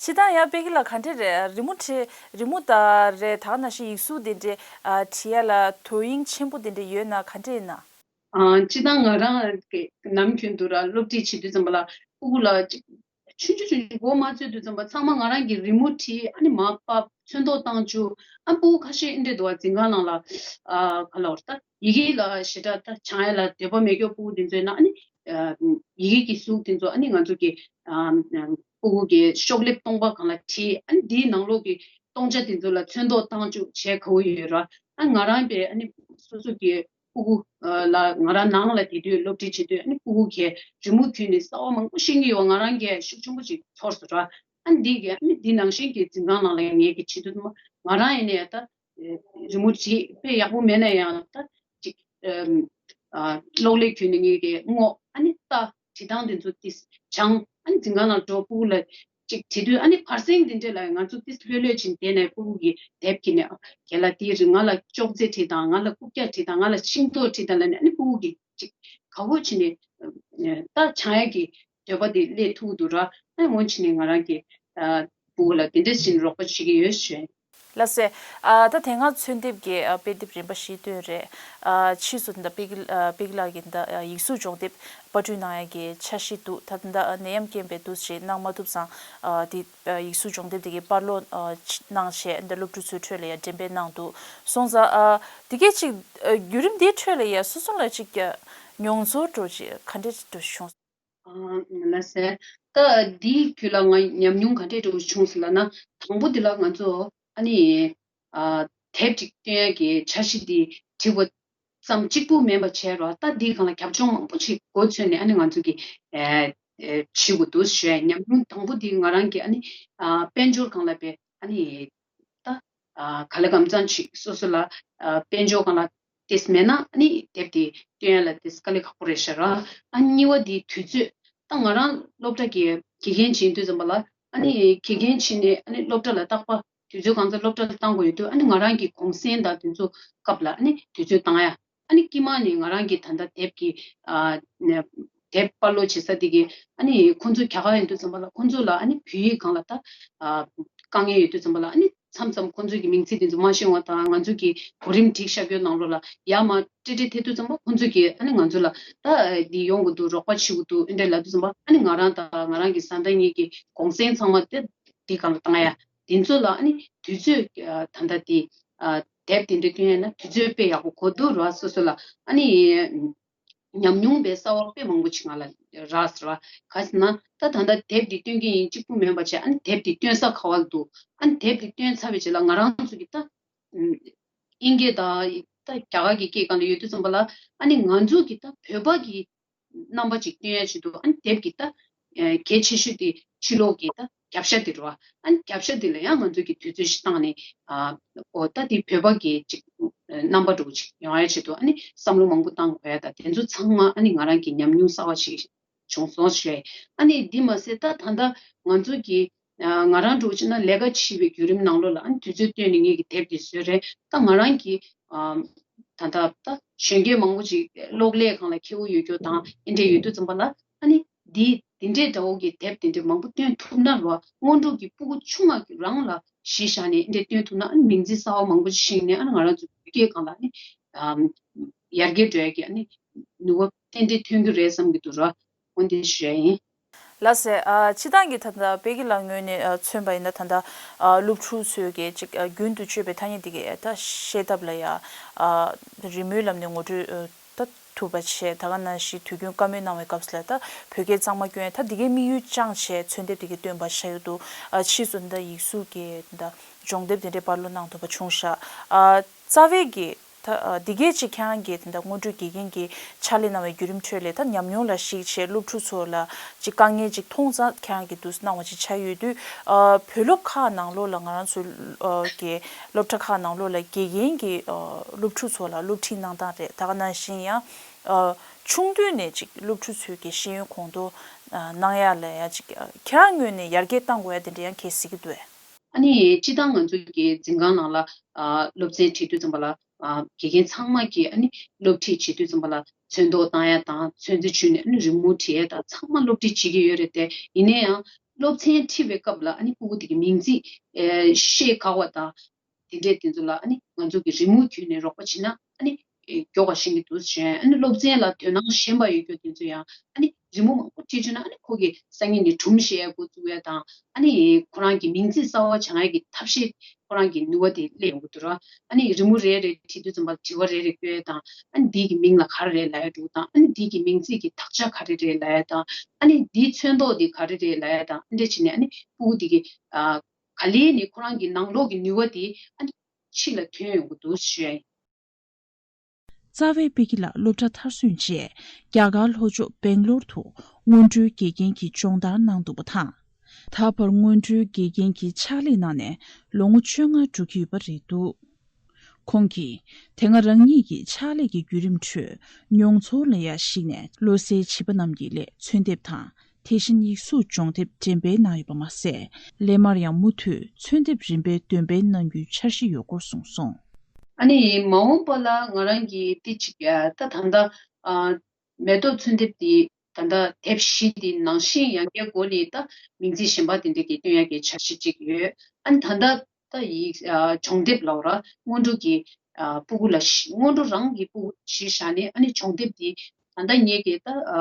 སྤྱིར་བཏང་ཡང་དཔེ་ཀི་ལ་ག་འདྲས་རེད། རི་མོ་བྲིས་རི་མོ་དང་རེད་ད་ག་ནང་བཞིན་ཡིག་གཟུགས་དེ་འདྲས་ཨ་བྲིས་ཡ་ལ་དོ་དབྱིངས་ཆེན་པོ་དེ་འདྲས་ཡོད་ན་ག་འདྲས་ཡིན་ན། ཨ་སྤྱིར་བཏང་ང་རང་གི་ནམ་རྒྱུན་དུ་ར་སློབ་ཁྲིད་བྱེད་དུས་ཙམ་པ་ལ་སྤུ་གུ་ལ་ཅིག་ཆུང་ཆུང་ཆུང་ཆུང་མགོ་མ་ཚོས་དུས་ཙམ་པ་ཚང་མ་ང་རང་གི་རི་མོ་བྲིས་ཨ་ནི་མར་ཕབ་ཚོན་མདོག་བཏང་བཅུག་ཨ་སྤུ་གུ་ཁ་ཤས་ཨེ་འདྲས་འདུག་བ་འཛིན་ཁང་ནང་ལ་ཨ་ག་ལ་བར་ད་ཡི་གེ་ལ་ཞེ་དྲག་ད་སྦྱང་ཡ་ལ་འདོད་པ་མེད་མཁན་སྤུ་གུ་དེ་ཚོའི་ནང་ཨ་ནི་ཨ་ཡི་གེ་གི་གཟུགས་དེ་ཚོ་ཨ་ནི་ང་ཚོ་གི་ཨ་སྤུ་གུ་གི་ཤོག་ལེབ་སྟོང་པ་སྒང་ལ་བྲིས་ཨ་ནི་དེའི་ནང་ལོགས་ཀྱི་སྟོང་ཆ་དེ་ཚོ་ལ་ཚོན་མདོག་བཏང་བཅུག་བྱས་དགའ་བོ་ཡོད་ར། ཨ་ང་རང་པའི་ཨ་ནི་སོ་སོ་གི་སྤུ་གུ་ལ་ང་རང་ནང་ལ་དེ་དུས་སློབ་ཁྲིད་བྱེད་དུས་ཨ་ནི་སྤུ་གུ་གིས་རི་མོ་བརྒྱུད་ནས་གསར་པ་མང་པོ་ཤེས་ཀྱི་ཡོད་པ་ང་རང་གིས་ཤུགས་ཆེན་པོ་ཅིག་ཚོར་སོང་ར། ཨ་ནི་འདི་གི་ཨ་ནི་འདི་ནང་བཞིན་གྱི་འཛིན་ཁང་ནང་ལ་ངེད་ཀྱི་བྱེད་དུས་ང་རང་ཡིན་ནའི་ད་རི་མོ་བྲིས་དཔེ་ཡག་པོ་མེད་ན་ཡང་ད་ཅིག་ཨ་གློག་ཀླད་བརྒྱུད་ནས་ངེད་ཀྱི་རྔོག་ཨ་ནི་ལྟ་བྲིས་སྟངས་དེ་ཚོ་ཏིས་སྦྱངས་ཨ་ནི་འཛིན་ཁང་ནང་འགྲོ་སྤུ་གུ་ལ་ཅིག་བྲིས་དུས་ཨ་ནི་བར་གསེང་འདི་འདྲས་ལ་ང་ཚོ་ཏིས་ལྷོད་ལྷོད་ཕྱིན་བསྡད་ནས་སྤུ་གུ་གི་དེབ་ཀྱི་ནས་རྒན་ལགས་དེའི་རིང་ང་ལ་ཅོག་ཙེ་བྲིས་དང་ང་ལ་རྐུབ་བཀྱག་བྲིས་དང་ང་ལ་ཤིང་ཏོག་བྲིས་དང་ལབ་ནས་ཨ་ནི་སྤུ་གུ་གི་ཅིག་དགའ་བོ་ཕྱིན་ནས་ད་སྦྱང་ཡག་གི་འདོད་པ་དེ་སླེབས་ཐུབ་འདུག་ར། ཨ་ནི་འོན་ཕྱིན་ནས་ང་རང་གི་ཨ་སྤུ་གུ་ལ་དེ་འདྲས་ཕྱིན་རོགས་པ་བྱེད་ཀྱི་ཡོད་ཞུ། ལགས་སེ། ཨ་ད་དེ་སྔ་ཚོན་དེབ་ཀྱི་ཨ་དཔེ་དེབ་རིམ་པ་བཞི་བཏོན་རེད། ཨ་ཕྱིས་སུ་ད་ལྟ་པིག་ཨ་པིག་ལགས་ཀྱིས་ད་ལྟ་ཡིག་གཟུགས་སྦྱོང་དེབ་པར་སྐྲུན་གནང་ཡ་གི་འཆར་གཞི་འདུག་ད་ད་ལྟ་ནད་ཡམས་རྐྱེན་པས་འདུག་སེ་གནང་མ་ཐུབ་ཙང་། ཨ་དེ་ཡིག་གཟུགས་སྦྱོང་དེབ་དེ་གའི་པར་སློག་གནང་བྱས་ད་སློབ་ཕྲུག་ཚོའི་ཁྲོད་ལ་ཡ་འགྲེམས་སྤེལ་གནང་འདུག་སོང་ཙང་། ཨ་དེ་གའི་ཅིག་བརྒྱུད་རིམ་དེའི་ཁྲོད་ལ་ཡ་སོ་སོ་ལ་ཅིག་མྱོང་ཚོར་འདྲ་ཅིག་ག་འདྲ་འདྲ་བྱུང་། ལགས་སེ། ད་འདིའི་བརྒྱུད་ལ་ང་ཉམས་མྱོང་ག་འདྲས་འདྲ་བོ་བྱུང་ཟེར་ལབ་ན། དང་པོ་འདི་ལ་ང་ཚོ་ཨ་ནི་ཨ་དེབ་ཅིག་སྟོན་ཡ་གི་འཆར་གཞི་འདི་བྲིས་པ་ཙམ་གཅིག་པུ་མིན་པ་བྱས་རོགས། ད་འདིའི་སྒང་ལ་རྒྱབ་ལྗོངས་མང་པོ་ཅིག་མགོ་ཚོས་ནས་ཨ་ནི་ང་ཚོ་གི་ཨ་ཨ་བྱེད་དགོས་འདུག་ཞུ་ཡ། ཉམས་མྱོང་དང་པོ་འདི་ང་རང་གི་ཨ་ནི་ཨ་དཔལ་འབྱོར་སྒང་ལ་པའི་ཨ་ནི་ད་ཨ་ག་ལེ་གམ་ཚང་ཅིག་སོ་སོ་ལ་ཨ་དཔལ་འབྱོར་སྒང་ལ་ཏེས་མེད་ན་ཨ་ནི་དེབ་དེ་སྟོན་ཡ་ལ་ཏེས་དཀའ་ལས་ཁག་པོ་རེད་ཤག་ར། ཨ་གཉིས་པ་དེ་དུས་ཚོད། ད་ང་རང་སློབ་གྲྭ་གི་དགེ་རྒན་བྱེད་དུས་ཙམ་པ་ལ་ཨ་ནི་དགེ་རྒན་བྱེད་ནས་ཨ་ནི་སློབ་གྲྭ་ལ་རྟག་པར་དུས་ཚོད་གང་ཚོད་སློབ་གྲྭ་ལ་བཏང་དགོས་ཡོད་དུས་ཨ་ནི་ང་རང་གི་གུང་སེང་དང་དེ་ཚོ་སྐབས་ལ་ཨ་ནི་དུས་ཚོད་བཏང་ཡ། ཨ་ནི་དཀྱིལ་མ་ནས་ང་རང་གི་ད་ལྟ་དེབ་ཀྱི་ཨ་ནས་དེབ་པར་སློག་བྱེད་ས་དེ་གི་ཨ་ནི་ཁོང་ཚོ་རྒྱ་གར་ཡིན་དུས་ཙམ་པ་ལ་ཁོང་ཚོ་ལ་ཨ་ནི་བོད་ཡིག་སྒང་ལ་ད་ཨ་དཀའ་ངལ་ཡོད་དུས་ཙམ་པ་ལ་ཨ་ནི་མཚམས་མཚམས་ཁོང་ཚོ་གི་མིང་ཚིག་དེ་ཚོ་མ་ཤེས་པ་དང་། ང་ཚོ་གི་གོ་རིམ་བསྒྲིགས་བཞག་རྒྱུ་ནང་ལོགས་ལ་ཡར་མར་སྤྲད་སྤྲད་ཐེབས་དུས་ཙམ་པ་ཁོང་ཚོ་གིས་ཨ་ནི་ང་ཚོ་ལ་ད་འདི་ཡོང་དགོས་འདུག་རོགས་པ་བྱེད་དགོས་འདུག་ཨེ་འདྲ་ལབ་དུས་ཙམ་པ་ཨ་ནི་ང་རང་དང་ང་རང་གི་བཟའ་ཟླ་གཉིས་ཀྱི་གུང་སེང་ཚང་མ་དེ་འདི་སྒང་ལ་བཏང་ཡ། དེ་ཚོ་ལ་ཨ་ནི་དུས་ཚོད་ཨ་ད་ལྟ་དེ་ཨ་དེབ་དེ་འདྲ་སྟོན་ཡ་ན་དུས་ཚོད་དཔེ་ཡག་པོ་གོ་འདུག་ར། སོ་སོ་ལ་ཨ་ནི་ཉམས་མྱོང་དཔེ་གསར་པ་དཔེ་མང་པོ་ཅིག་ང་ལ་རག་སོང་ར། ག་ཟེར་ན་ད་ད་ལྟ་དེབ་འདི་སྟོན་གྱི་ཡིན་གཅིག་པུ་མིན་པ་བྱས། ཨ་ནི་དེབ་འདི་སྟོན་ས་ག་བ་ལ་འདུག་ཨ་ནི་དེབ་འདི་སྟོན་ཚར་བའི་རྗེས་ལ་ང་རང་ཚོ་གི་ད་ཨིན་སྐད་དང་ད་རྒྱ་གར་གྱི་སྐད་སྒང་ལ་ཡོད་དུས་ཙམ་པ་ལ་ཨ་ནི་ང་ཚོ་གི་ད་བོད་པ་གི་རྣམ་པ་ཅིག་སྟོན་ཡ་ཆེད་དུ་ཨ་ནི་དེབ་ཀྱི་ད་གལ་ཆེ་ཤོས་དེ་ཕྱི་ལོགས་ཀྱི་ད་རྒྱབ་ཤ་དེ་རེད་བ། ཨ་ནི་རྒྱབ་ཤ་དེ་ལ་ཡང་ང་ཚོ་གི་དུས་ཚོད་ཞིག་བཏང་ནས་ཨ་ཨོ་ད་དེ་བོད་པ་གི་ཅིག་རྣམ་པ་འདྲ་བོ་ཅིག་ཡོང་ཡ་ཆེད་དུ་ཨ་ནི་བསམ་བློ་མང་པོ་བཏང་དགོས་ཡ། ད་དེ་ཚོ་ཚང་མ་ཨ་ནི་ང་རང་གི་ཉམས་མྱོང་གསར་བ་ཞིག་བྱུང་སོང་ཞེས། ཨ་ནི་འདི་མ་ཟད་ད་ད་ལྟ་ང་ཚོ་གི་ང་རང་འདྲ་བོ་བྱས་ན་ལས་ཀ་བྱེད་པའི་བརྒྱུད་རིམ་ནང་ལོགས་ལ་ཨ་ནི་དུས་ཚོད་བཏོན་ནས་ངེད་ཀྱི་དེབ་དེ་བཟོས་རེད། ད་ང་རང་གི་ཨ་ད་ལྟ་ད་གཞོན་སྐྱེས་མང་པོ་ཅིག་གློག་ཀླད་སྒང་ལ་མཁས་པོ་ཡོད་རྒྱུ་དང་ཨེ་འདྲས་ཡོད་དུས་ཙམ་པ་ལ་ཨ་ནི་འདི་འདི་འདྲས་འདྲ་བོ་གི་དེབ་དེ་འདྲས་མང་པོ་བཏོན་ཐུབ་ན་རོ། སྔོན་འགྲོ་གི་སྤུ་གུ་ཆུང་བ་རང་ལ་གཞི་བཞག་ནས་ཨེ་འདྲས་བཏོན་ཐུབ་ན་ཨ་ནི་མིང་ཚིག་གསར་བ་མང་པོ་ཅིག་ཤེས་ནས་ཨ་ནི་ང་རང་ཚོ་བོད་སྐད་སྒང་ལ་ཨ་ནི་ཨམ་ཡར་རྒྱས་འགྲོ་ཡ་གི་ཨ་ནི་ནུས་པ་ཏན་ཏན་ཐོན་གྱི་རེད་བསམ་གྱི་འདུག་ར། འོ་འདི་ཞུ་ཡ་ཡིན། ལགས་སེ། ཨ་སྤྱིར་བཏང་གི་ད་ལྟ་པེ་ཀི་ལགས་ངོས་ནས་ཨ་མཚོན་པ་ཡིན་ན་ད་ལྟ་ཨ་སློབ་ཕྲུག་ཚོས་ཀྱི་ཅིག་ཨ་རྒྱུན་དུ་སྤྱོད་པའི་ཐ་སྙད་འདི་གའི་ད་ཤེས་ཐབས་ལ་ཡ་ཨ་རི་མོའི་ལམ་ནས་ངོ་སྤྲོད་ཨ་ད་ཐུབ་པ་བྱས། ད་ག་ནང་བཞིན་དུས་རྒྱུན་བཀའ་མོལ་གནང་བའི་སྐབས་སུ་ལ་ད་བོད་སྐད་གཙང་མ་སྐྱོན་ཡ་ད་འདི་གའི་དམིགས་ཡུལ་བཅངས་བྱས་ཚོན་དེབ་འདི་གའི་བཏོན་པ་བྱ་ཡོད་འདུག་ཨ་ཕྱིས་སུ་ད་ཡིག་གཟུགས་ཀྱི་ད་སྦྱོང་དེབ་དེ་འདྲའི་པར་སློག་གནང་ཐུབ་པ་བྱུང་ཤག་ཨ་རྩ་བའི་གི་ད་ཨ་འདི་གས་ཅིག་ཁྱེད་རང་གིས་དེ་འདྲ་སྔོན་འགྲོའི་དགེ་རྒན་གྱི་ཕྱག་ལས་གནང་བའི་བརྒྱུད་རིམ་ཁྲོད་ལས་ད་ཉམས་མྱོང་ལ་གཞིགས་བྱས་སློབ་ཕྲུག་ཚོ་ལ་ཅིག་དཀའ་ངལ་ཅིག་མཐོང་ཙང་ཁྱེད་རང་གིས་འདུག་སེ་གནང་བ་ཅིག་ཆགས་ཡོད་དུས། ཨ་བོད་སློབ་ཁག་ནང་ལོགས་ལ་ང་རང་ཚོའི་ཨ་གི་སློབ་གྲྭ་ཁག་ནང་ལོགས་ལ་དགེ་རྒན་གྱིས་ཨ་སློབ་ཕྲུག་ཚོ་ལ་སློབ་ཁྲིད་གནང་སྟངས་རེད། ད་ག་ནང་བཞིན་ཡང་ཨ་ཆུང་དུས་ནས་ཅིག་སློབ་ཕྲུག་ཚོའི་གི་ཤེས་ཡོན་གོང་མཐོར་ཨ་གནང་ཡ་ལ་ཡ་ཅིག་ཨ་ཁྱེད་རང་ངོས་ནས་ཡར་རྒྱས་གཏང་དགོས་ཡ་དེ་འདྲ་ཡང་གལ་སྲིད་ཀྱི་འདུག་ཨེ། ཨ་ནི་སྤྱིར་བཏང་ང་ཚོ་གི་འཛིན་ཁང་ནང་ལ་ཨ་སློབ་ཚན་ཁྲིད་དུས་ཙམ་པ་ལ་ཨ་དགེ་རྒན་ཚང་མ་གིས་ཨ་ནི་སློབ་ཁྲིད་བྱེད་དུས་ཙམ་པ་ལ་ཚོན་མདོག་བཏང་ཡ་དང་ཚོན་རྩི་བྱུགས་ནས་ཨ་ནི་རི་མོ་བྲིས་ཡ་དང་ཚང་མ་སློབ་ཁྲིད་བྱེད་ཀྱི་ཡོད་རེད་དེ། ཡིན་ན་ཡང་སློབ་ཚན་ཁྲིད་པའི་སྐབས་ལ་ཨ་ནི་སྤུ་གུ་དེ་གི་མིང་ཚིག་ཨེ་ཤེས་དཀའ་བ་དང་དེ་འདྲས་དེ་ཚོ་ལ་ཨ་ནི་ང་ཚོ་གི་རི་མོ་བརྒྱུད་ནས་རོགས་པ་བྱེད་ན་ཨ་ནི་ཨེ་མགྱོགས་པ་ཤེས་ཀྱི་འདུག་ཟེར། ཨ་ནི་སློབ་ཚན་ལ་དོ་སྣང་ཞན་པ་ཡོད་རྒྱུ་དེ་ཚོ་ཡང་ཨ་ནི་རི་མོ་མང་པོ་བྲིས་བྱུང་ན་ཨ་ནི་ཁོ་གི་སང་ཉིན་ནས་སྒྲུང་བཤད་ཡ་འགོ་བཙུགས་ཡ་དང་ཨ་ནི་ཁོ་རང་གི་མིང་ཚིག་གསར་པ་སྦྱང་ཡ་གི་ཐབས་ཤེས་ཁོ་རང་གི་ནུས་པ་དེ་སླེབས་ཡོང་གི་འདུག་ར། ཨ་ནི་རི་མོ་རེ་རེ་བྲིས་དུས་ཙམ་པ་དྲི་བ་རེ་རེ་བཀོད་ཡ་དང་ཨ་ནི་འདི་གི་མིང་ལ་ག་རེ་རེད་ལབ་ཡ་འདུག་དང་ཨ་ནི་འདི་གི་མིང་ཚིག་གི་དག་ཆ་ག་རེ་རེད་ལབ་ཡ་དང་ཨ་ནི་འདིའི་ཚོན་མདོག་དེ་ག་རེ་རེད་ལབ་ཡ་དང་ཨ་འདྲས་བྱས་ནས་ཨ་ནི་སྤུ་གུ་དེ་གི་ཨ་ག་ལེར་ནི་ཁོ་རང་གི་ནང་ལོགས་ཀྱི་ནུས་པ་དེ་ཨ་ནི་ཕྱི་ལ་ཐོན་ཡོང་གི་འདུག་ཞུ་ཡ་ཡིན། རྩ་བའི་པེ་ཀི་ལགས་སློབ་གྲྭ་མཐར་སོན་རྗེས་རྒྱ་གར་ལྷོ་ཕྱོགས་སྦེང་ལོར་དུ་སྔོན་འགྲོའི་དགེ་རྒན་གྱི་སྦྱོང་བརྡར་གནང་འདུག་པ་དང་། ད་བར་སྔོན་འགྲོའི་དགེ་རྒན་གྱི་ཕྱག་ལས་གནང་ནས་ལོ་ངོ་བཅོ་ལྔ་འགྲོ་གི་ཡོད་པ་རེད་འདུག་ཁོང་གིས་དེ་སྔ་རང་ཉིད་ཀྱི་ཕྱག་ལས་ཀྱི་བརྒྱུད་རིམ་ཁྲོད་མྱོང་ཚོར་ལ་ཡ་གཞིགས་ནས་བློ་གསལ་བྱིས་པ་རྣམས་ཀྱི་སླད་ཚོན་དེབ་དང་། དེ་བཞིན་ཡིག་གཟུགས་སྦྱོང་དེབ་འགྲེམས་སྤེལ་གནང་ཡོད་པ་མ་ཟད། སླད་མར་ཡང་མུ་མཐུད་ཚོན་དེབ་རིམ་པས་འདོན་སྤེལ་གནང་རྒྱུའི་འཆར་གཞི་ཡོད་སྐོར་གསུངས་སོང་། ཨ་ནི་མ་འོངས་པ་ལ་ང་རང་གིས་དེ་ཅིག་ད་ད་ལྟ་མེ་ཏོག་ཚོན་དེབ་དེ་ད་ལྟ་དེབ་བཞི་དེ་ནང་བཞིན་ཡང་བསྐྱར་སྒོ་ནས་ད་མིང་ཚིག་གཞན་པ་དེ་འདྲ་གི་སྟོན་ཡག་གི་འཆར་གཞི་ཅིག་ཡོད། ཨ་ནི་ད་ལྟ་ ད་ཡིག་ཨ་སྦྱོང་དེབ་ལབ་ར་སྔོན་འགྲོ་གི་ཨ་སྤུ་གུ་ལ་གཞི་སྔོན་འགྲོ་རང་གི་སྤུ་གུ་གཞི་བཞག་ནས་ཨ་ནི་སྦྱོང་དེབ་དེ་ད་ལྟ་ངེད་ཀྱི་ད་ཨ་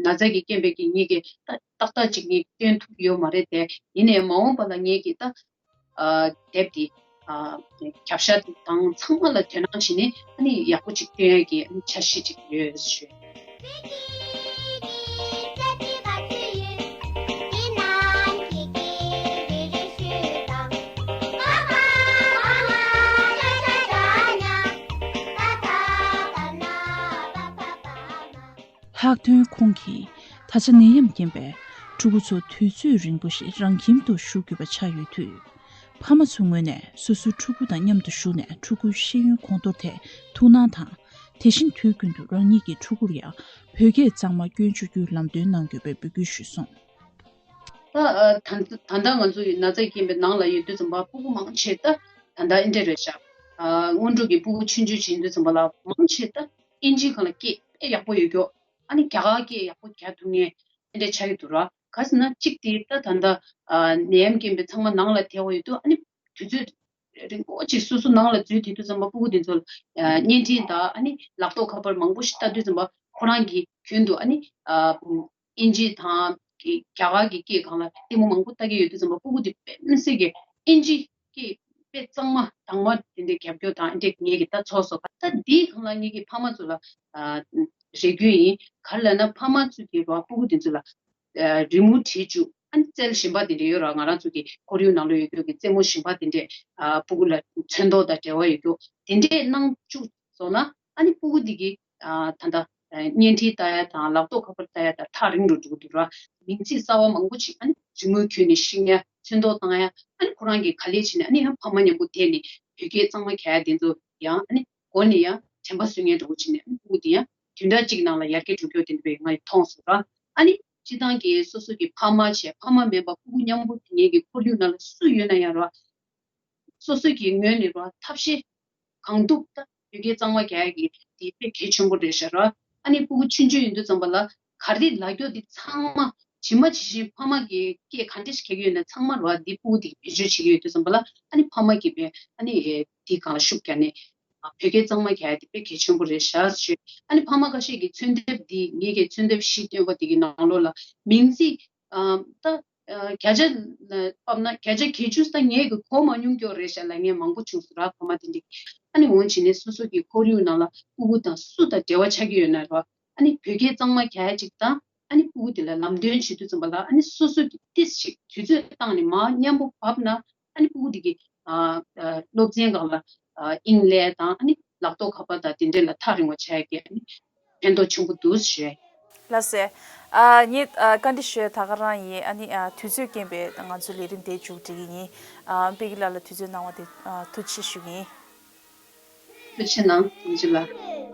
ན་ཚ་གི་རྐྱེན་པས་ཀྱི་ངེད་ཀྱི་ད་ཏག་ཏག་ཅིག་ངེད་སྟོན་ཐུབ་ཡོད་མ་རེད་དེ། ཡིན་ནའི་མ་འོངས་པ་ལ་ངེད་ཀྱི་ད་ཨ་དེབ་དེ་ཨ་རྒྱབ་ཤ་དང་ཚང་མ་ལ་དོ་སྣང་བྱས་ནས་ཨ་ནི་ཡག་པོ་ཅིག་སྟོན་ཡ་གི་ཨ་ནི་འཆར་གཞི་ཅིག་ཡོད་ཞུ། ལྷག་དོན་ཁོང་གིས་ད་ཆ་ནད་ཡམས་རྐྱེན་པས་ཕྲུ་གུ་ཚོ་དུས་ཚོད་རིང་པོ་ཞིག་རང་ཁྱིམ་དུ་བཞུགས་དགོས་པ་ཆགས་ཡོད་དུས། ཕ་མ་ཚོའི་ངོས་ནས་སོ་སོའི་ཕྲུ་གུ་དང་མཉམ་དུ་བཞུགས་ནས་ཕྲུ་གུའི་ཤེས་ཡོན་གོང་མཐོར་ཐད་ཐུགས་སྣང་དང་། དེ་བཞིན་དུས་ཀུན་ཏུ་རང་ཉིད་ཀྱི་ཕྲུ་གུར་ཡང་བོད་སྐད་གཙང་མ་སྐྱོན་བཅུག་རྒྱུའི་ལམ་སྟོན་གནང་དགོས་པའི་འབོད་སྐུལ་ཞུས་སོང་། ད་ཨ་ད་ད་ལྟ་ང་ཚོ་ཡི་ན་ཚ་རྐྱེན་པའི་ནང་ལ་ཡོད་དུས་ཙམ་པ་སྤུ་གུ་མང་ཆེ་ད་ད་ལྟ་ཨིན་འདྲ་རེད་ཤག་ཨ་སྔོན་འགྲོ་གི་སྤུ་གུ་ཆུང་ཆུང་ཅིག་ཡིན་དུས་ཙམ་པ་ལ་མང་ཆེ་ད་ཨིན་ཇིའི་སྒང་ལ་སྐད་དཔེ་ཡག་པོ་ཡོད་ཀྱོག་ཨ་ནི་རྒྱ་གར་སྐད་ཡག་པོ་རྒྱག་ཐུབ་མཁན་ཨིན་འདྲ་ཆགས་ཀྱི་འདུག་ར། ག་ཟེར་ན་གཅིག་དེ་ད་ད་ལྟ་ཨ་ནད་ཡམས་རྐྱེན་པས་ཚང་མ་ནང་ལ་ཐལ་བ་ཡོད་དུས་ཨ་ནི་དུས་ཚོད་རིང་པོ་ཅིག་སོ་སོ་ནང་ལ་འཛུལ་བསྡད་དུས་ཙམ་པ་སྤུ་གུ་དེ་ཚོ་ལ་ཨ་བརྙན་འཕྲིན་དང་ཨ་ནི་ལག་ཐོག་ཁ་པར་མང་པོ་ཞིག་ལྟ་དུས་ཙམ་པ་ཁོ་རང་གི་རྒྱུན་དུ་ཨ་ནི་ཨ་ཨིན་ཇི་དང་གི་རྒྱ་གར་གྱི་སྐད་སྒང་ལ་ལྟད་མོ་མང་པོ་ལྟ་གི་ཡོད་དུས་ཙམ་པ་སྤུ་གུ་དེ་དཔེ་མི་སྲིད་ཀྱི་ཨིན་ཇི་སྐད་དཔེ་གཙང་མ་དྭངས་མ་དེ་འདྲའི་རྒྱབ་སྐྱོར་དང་ཨེ་འདྲའི་ངེད་ཀྱི་ད་ཚོགས་སོ། ད་འདིའི་སྒང་ལ་ངེད་ཀྱི་ཕ་མ་ཚོ་ལ་ཨ་རེ་སྐུལ་ཡིན། ག་རེ་ལབ་ན་ཕ་མ་ཚོ་གི་རོ་སྤུ་གུ་དེ་ཚོ་ལ་ཨ་རི་མོ་བྲིས་བཅུག་ཨ་ནི་རྩལ་གཞན་པ་དེ་འདྲ་ཡོད་ར། ང་རང་ཚོ་གི་ཁོར་ཡུག་ནང་ལ་ཡོད་རྒྱུ་གི་རྩེད་མོ་གཞན་པ་དེ་འདྲས་ཨ་སྤུ་གུ་ལ་ཚོན་མདོག་དང་འབྲེལ་བ་ཡོད་རྒྱུ་དེ་འདྲས་གནང་བཅུག་སོང་ན་ཨ་ནི་སྤུ་གུ་འདི་གི་ཨ་ད་ལྟ་བརྙན་འཕྲིན་ལྟ་ཡ་དང་ལག་ཐོག་ཁ་པར་ལྟ་ཡ་དང་ཐག་རིང་རུ་འགྲོ་གི་འདུག་ར། མིང་ཚིག་གསར་བ་མང་པོ་ཅིག་ཨ་ནི་རི་མོ་བརྒྱུད་ནས་ཤེས་ཡ་ཚོན་མདོག་བཏང་ཡ་ཨ་ནི་ཁོ་རང་གིས་ག་ལས་བྱས་ནས་ཨ་ནི་ཡང་ཕ་མ་མཉམ་པོ་བསྡད་ནས་བོད་སྐད་གཙང་མ་རྒྱག་ཡ་དེ་ཚོ་ཡང་ཨ་ནི་མགོ་ནས་ཡང་དྲན་པ་གསོས་མཁན་འདྲ་བོ་བྱས་ནས་ཨ་ནི་སྤུ་གུ་དེ་ཡང་བདུན་ཕྲག་གཅིག་ནང་ལ་ཡར་རྒྱས་འགྲོ་རྒྱུ་དེ་འདྲ་བའི་ང་ཡི་མཐོང་སོང་ར། ཨ་ནི་སྤྱི་བཏང་གི་སོ་སོ་གི་ཕ་མ་བྱས་ཕ་མ་མིན་པ་སྤུ་གུ་མཉམ་པོ་དེ་ངེད་ཀྱི་ཁོར་ཡུག་ནང་ལ་སུ་ཡོད་ན་ཡང་ར། སོ་སོ་གི་ངོས་ནས་ར་ཐབས་ཤེས་གང་ཐུབ་ད་བོད་སྐད་གཙང་མ་རྒྱག་ཡ་གི་དེ་དཔེ་གལ་ཆེན་པོ་རེད་ཤག་ར། ཨ་ནི་སྤུ་གུ་ཆུང་ཆུང་ཡིན་དུས་ཙམ་པ་ལ་ག་རེ་ལབ་རྒྱུ་དེ་ཚང་མ་ཇི་མ་ཇི་བཞིན་ཕ་མ་གི་སྐད་ག་འདྲ་ཞིག་གེ་གི་ཡོད་ན་ཚང་མ་ར་དེ་སྤུ་གུ་དེ་བེད་སྤྱོད་བྱེད་ཀྱི་ཡོད་དུས་ཙམ་པ་ལ་ཨ་ནི་ཕ་མ་གི་བས་ཨ་ནི་དེ་སྒང་ལ་ཤུགས་རྒྱག་ནས་བོད་སྐད་གཙང་མ་རྒྱག་ཡ་དེ་དཔེ་གལ་ཆེན་པོ་རེད་ཤག་ཞུས། ཨ་ནི་ཕ་མ་ཁ་ཤས་ཀྱིས་ཚོན་དེབ་འདི་ངེད་ཀྱི་ཚོན་དེབ་བཞི་བཏོན་པ་དེ་གི་ནང་ལོགས་ལ་མིང་ཚིག་ཨ་ད་ཨ་བརྒྱ་ཆ་ལ་ཕབ་ན་བརྒྱ་ཆ་བརྒྱད་ཅུ་ད་ངེད་ཀྱི་གོ་མ་མྱོང་རྒྱུ་རེད་ཤག་ལབ་མཁན་མང་པོ་བྱུང་སོང་ར། ཕ་མ་དེ་འདྲ་ཨ་ནི་འོང་བྱས་ནས་སོ་སོ་གི་ཁོར་ཡུག་ནང་ལ་སྤུ་གུ་དང་སུ་དང་འབྲེལ་བ་ཆགས་ཀྱི་ཡོད་ན་ར་ཨ་ནི་བོད་སྐད་གཙང་མ་རྒྱག་ཡ་ཅིག་དང་ཨ་ནི་སྤུ་གུ་དེ་ལ་ལམ་སྟོན་བྱེད་དུས་ཙམ་པ་ལ་ཨ་ནི་སོ་སོ་གི་ཏིས་ཞིག་དུས་ཚོད་བཏང་ནས་མར་མཉམ་པོ་བབས་ན་ཨ་ནི་སྤུ་གུ་དེ་གི་ཨ་ཨ་སློབ་ཚན་སྒང་ལ་ཨ་དབྱིངས་སླེབས་དང་ཨ་ནི་ལག་ཐོག་ཁ་པར་དང་དེ་འདྲས་ལ་ཐག་རིང་བ་བྱས་ཀྱི་ཨ་ནི་ཕན་ཐོགས་ཆེན་པོ་འདུག་ཞུ། ལགས་སོ། ཨ་ངས་ཨ་བཀའ་འདྲི་ཞུ་ཡ་ད་ག་རང་ཡིན། ཨ་ནི་ཨ་དུས་ཚོད་རྐྱེན་པས་ང་ཚོའི་ལས་རིམ་དེ་མཇུག་སྒྲིལ་གྱི་ཡིན། ཨ་པད་སྐྱིད་ལགས་ལ་དུས་ཚོད་གནང་བ་དེ་ཨ་ཐུགས་རྗེ་ཆེ་ཞུ་གི་ཡིན། ཐུགས་རྗེ་གནང་། ཐུགས་རྗེ་ལགས།